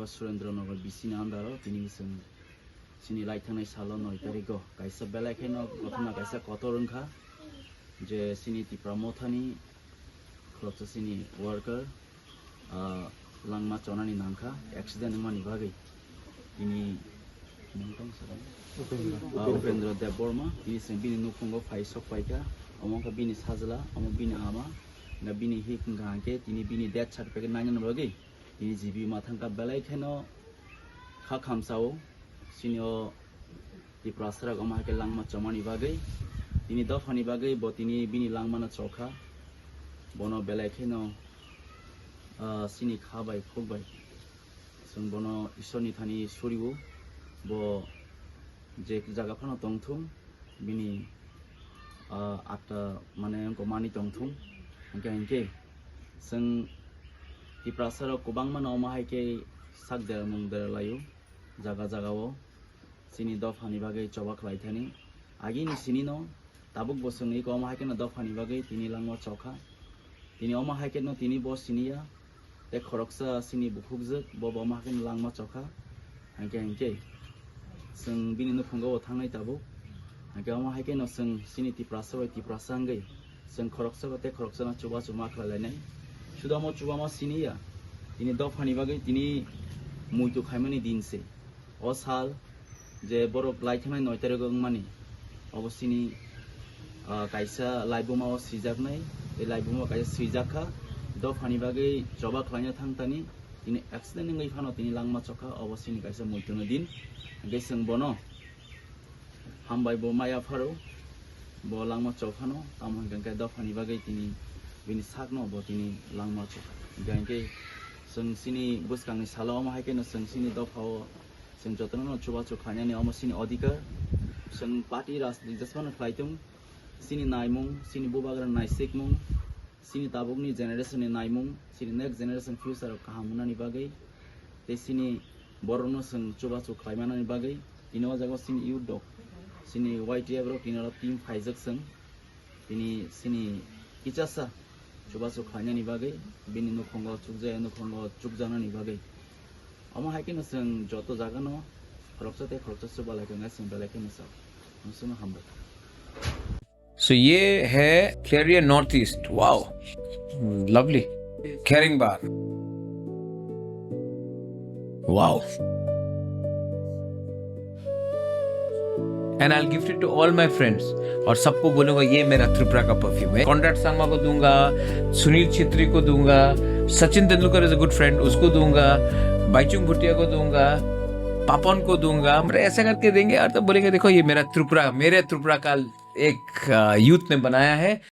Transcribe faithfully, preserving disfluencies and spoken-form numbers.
Surendra Nagar B C ni under o tini chwng chini lai thangnai salo noi tarikgo kaisa belai kheno gothona kaisa kotor wngkha je chini Tipra Mothani khoroksa chini worker, ah, langma chonani nangkha accident wngmani bagwi tini mung tong sakha? Ah, Upendra Debbarma tini chwng bini nukhungo phai sok paikha, omo wngkha bini sajla, omo bini ama, na bini hik wngkha hwnkhe tini bini death certificate nainani bagwi tini G B ma thangkha belai kheno kha khamsao chini o Tiprasarok omo hai khe langma chomani bagwi, tini dophani bagwi bo tini bini langmano chokha, bono belai kheno, ah, chini kha bai khuk bai chwng bono Ishorni thani suriwo, bo je jaga phano tongthung, bini, ah, atta mane wngkha mani tongthung, hwnkhe hwnkhe chwng Tiprasarok kwbangmano omo hai khe sak dera mung dera laio jaga jagao. Chini dophani bagwi choba khlai thani. Agini sinino tabuk bo chwngwi omo hai kheno dophani bagwi tini langma chokha. Tini omo hai kheno tini bo siniya. Tei khoroksa chini bukhukjwk bo bo omo hai kheno langma chokha. Hwnkhe hwnkhe chwng bini nukhungo bo thangnai tabuk. Hwnkhe omo hai kheno chwng chini Tiprasa bai Tiprasa wngwi chwng khoroksa tei khoroksano chubachu ma khlai lainai. Suda omo chubama siniya. Tini dophani bagwi tini muitu khaimani din se. O sal je borok lai thangnai noi tarik wngmani, obo chini, ah, kaisa laibuma o swijaknai, tei laibuma o kaisa swijak kha, dophani bagwi choba khlaina thang tani, tini accident wngwi phano tini langma chokha, obo chini kaisa muituni din. Hwnkhe chwng bono hambai bo maya pharo, bo langma chok phano, tamo hwnkhe dophani bagwi tini bini sakno bo tini langma chokha. Hwnkhe chwng chini bwskangni salo omo hai kheno chwng chini dophao chwng jotono chubachu khlainani omo chini odhikar. Chwng party rajniti jesmano khlai tong, chini naimung, chini bubagra naisikmung, chini tabukni generation ni naimung, chini next generation future rok kaham wngnani bagwi, tei chini borokno chwng chubachu khlaimanani bagwi, tini o jaga chini youth rok, chini Y T F rok tini oro team phaijak chwng, tini chini kichasa chubachu khlainani bagwi, bini nukhungo chukjaya nukhungo chukjaknani bagwi. Omo hai kheno chwng joto jagano khoroksa tei khoroksa chubalai khe wngkha chwng belai kheno sa. Hamswkno hambai. So ये है Career North East. Wow. Lovely. Caring bar. Wow. And I'll gift it to all my friends. और सबको बोलूंगा ये मेरा त्रिपुरा का परफ्यूम है। कॉनराड संगमा को दूंगा, सुनील छेत्री को दूंगा, सचिन Tendulkar is a good friend, उसको दूंगा, बाईचुंग भूटिया को दूंगा, पापन को दूंगा। मतलब ऐसा करके देंगे और तो बोलेंगे, देखो ये मेरा त्रिपुरा, मेरे त्रिपुरा का एक यूथ ने बनाया है।